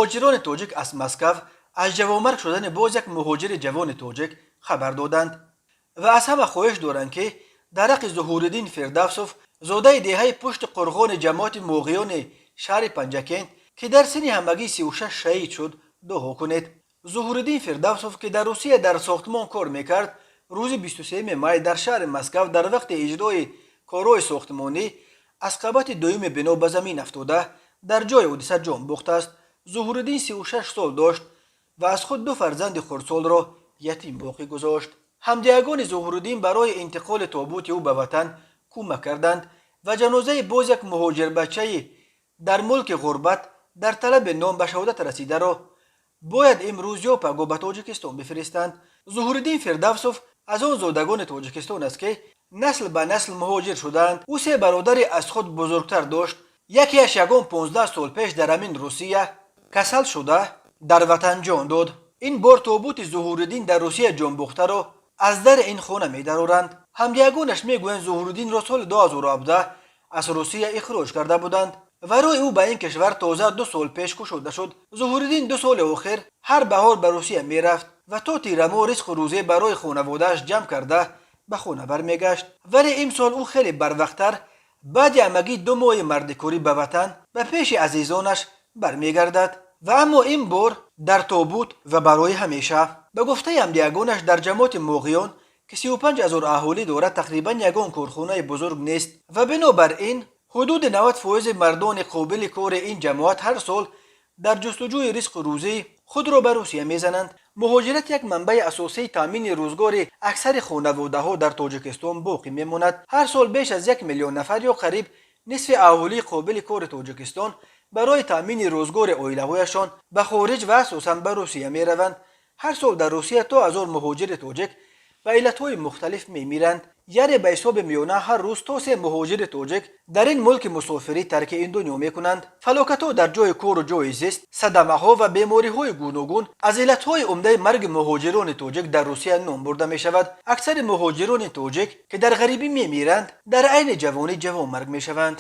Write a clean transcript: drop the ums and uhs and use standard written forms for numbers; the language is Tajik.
Муҳоҷирони тоҷик аз Москав аз ҷавонмарг шудани боз як муҳоҷири ҷавони тоҷик хабар доданд ва аз ҳама хоҳиш доранд, ки дар ҳаққи Зуҳуриддин Фирдавсов, зодаи деҳаи Пушти Қурғони ҷамоати Моғиёни шаҳри Панҷакент, ки дар синни ҳамагӣ 36 шаҳид шуд, дуо кунед. Зуҳуриддин Фирдавсов, ки дар Русия дар сохтмон кор мекард, рӯзи 23 май дар шаҳри Москав дар вақти иҷрои корҳои сохтмонӣ аз қабати дуюми бино ба замин афтода, дар ҷои ҳодиса ҷон бохтааст. Зуҳуриддин 36 сол дошт ва аз худ ду фарзанди хурдсолро ятим боқӣ гузошт. Ҳамдиягони Зуҳуриддин барои интиқоли тобути ӯ ба ватан кӯмак карданд ва ҷанозаи боз як муҳоҷирбачаи дар мулки ғурбат дар талаби нон ба шаҳодат расидаро бояд имрӯз ё пагоҳ ба Тоҷикистон бифиристанд. Зуҳуриддин Фирдавсов аз он зодагони Тоҷикистон аст, ки насл ба насл муҳоҷир шудаанд. Ӯ се бародари аз худ бузургтар дошт. Якеаш ягон 15 сол пеш дар ҳамин Русия касал шуда, дар ватан ҷон дод. Ин бор тобути Зуҳуриддин дар Русия ҷонбохтаро аз дари ин хона медароранд. Ҳамдиягонаш мегӯянд, Зуҳуриддинро соли 2017 аз Русия ихроҷ карда буданд ва роҳи ӯ ба ин кишвар тоза 2 сол пеш кушода шуд. Зуҳуриддин 2 соли охир ҳар баҳор ба Русия мерафт ва то тирамоҳ ризқу рӯзӣ барои хонаводааш ҷамъ карда, ба хона бармегашт. Вале имсол ӯ хеле барвақттар, баъди ҳамагӣ 2 моҳи мардикорӣ, ба ватан, ба пеши азизонаш бармегардад ва аммо ин бор дар тобут ва барои ҳамеша. Ба гуфтаи ҳамдиягонаш, дар ҷамоати Моғиён, ки 35 ҳазор аҳолӣ дорад, тақрибан ягон корхонаи бузург нест ва бинобар ин ҳудуди 90 фоизи мардони қобили кори ин ҷамоат ҳар сол дар ҷустуҷӯи ризқу рӯзӣ худро ба Русия мезананд. Муҳоҷират як манбаи асосии таъмини рӯзгори аксари хонаводаҳо дар Тоҷикистон боқӣ мемонад. Ҳар сол беш аз 1 миллион нафар ё қариб нисфи аҳолии қобили кори Тоҷикистон барои таъмини рӯзгори оилаҳояшон ба хориҷ ва асосан ба Русия мераванд. Ҳар сол дар Русия то 1000 муҳоҷири тоҷик ба иллатҳои мухталиф мемиранд, яъне ба ҳисоби миёна ҳар рӯз то се муҳоҷири тоҷик дар ин мулки мусофирӣ тарки ин дунё мекунанд. Фалокатҳо дар ҷои кору ҷои зист, садамаҳо ва бемориҳои гуногун аз иллатҳои умдаи марги муҳоҷирони тоҷик дар Русия ном бурда мешавад. Аксари муҳоҷирони тоҷик, ки дар ғарибӣ мемиранд, дар айни ҷавонӣ ҷавонмарг мешаванд.